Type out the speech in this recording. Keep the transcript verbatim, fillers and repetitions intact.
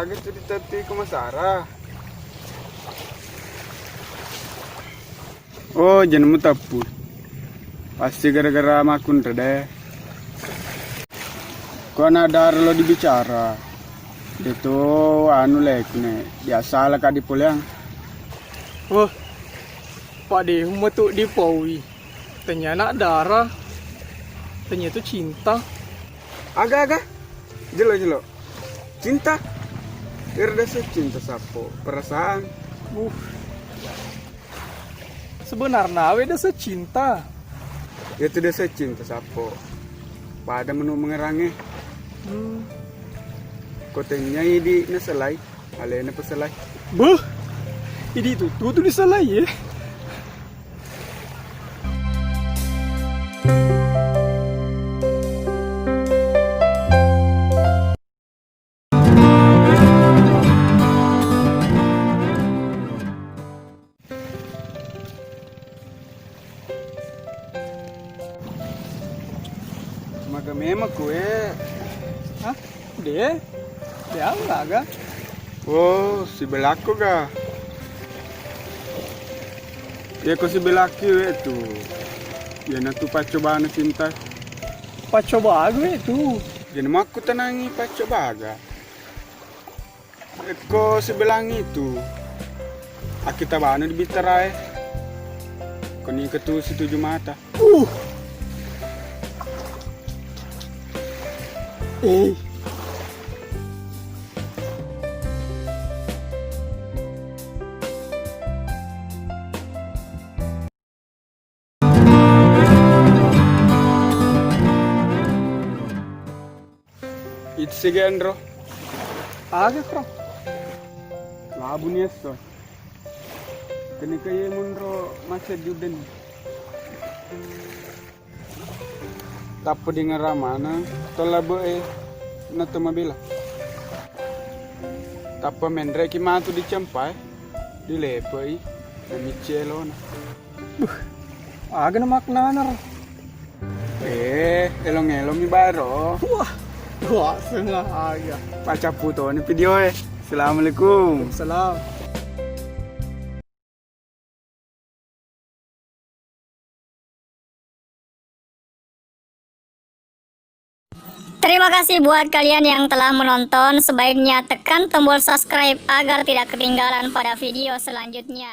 Aga cerita ti ko masara. Oh, jenengmu teppu. Pasti gara-gara makkunre de. Ko anak dara lo dibicara. Itu anu lekne, biasa lah kak dipoleang. Wah, Pak Dehu metu dipaui. Tanya anak dara. Tanya tu cinta. Aga-aga. Jelo-jelo. Cinta. Ero desa cinta sappo. Perasaan. Uh. Sebenarna awe desa cinta. Iya tu desa cinta sappo. Pada menu mengerange. Hmm. Ko tanya idi naselai. Alena peselai. Beuh. Idi tu, tu, tu diselai, eh. Maga memang kue. Hah? De? De aga? Oh, sibelakko ga? Iya ko sibelakki we tu. Iyana tu paccobana cinta. Paccoba aga we tu. Jadi makku tenangi paccoba ga. Ekko sibelangi tu. Akkitabana di bitarae. Konika tu situju mata. Uh. Eh. Itu si Gendro. Aga, Bro? Labu ni esso. Kenika iye monro macet juden. Tappa dingera maneng tolla be e na to mabela. Tappa menreki matu dicempai, dilepei na micci elona. Buh, aga na maknana ro? Eh, elong-elong mi bae ro. Wah, wah, sengaja. Pacappu toni video e. Assalamualaikum. Salam. Terima kasih buat kalian yang telah menonton. Sebaiknya tekan tombol subscribe agar tidak ketinggalan pada video selanjutnya.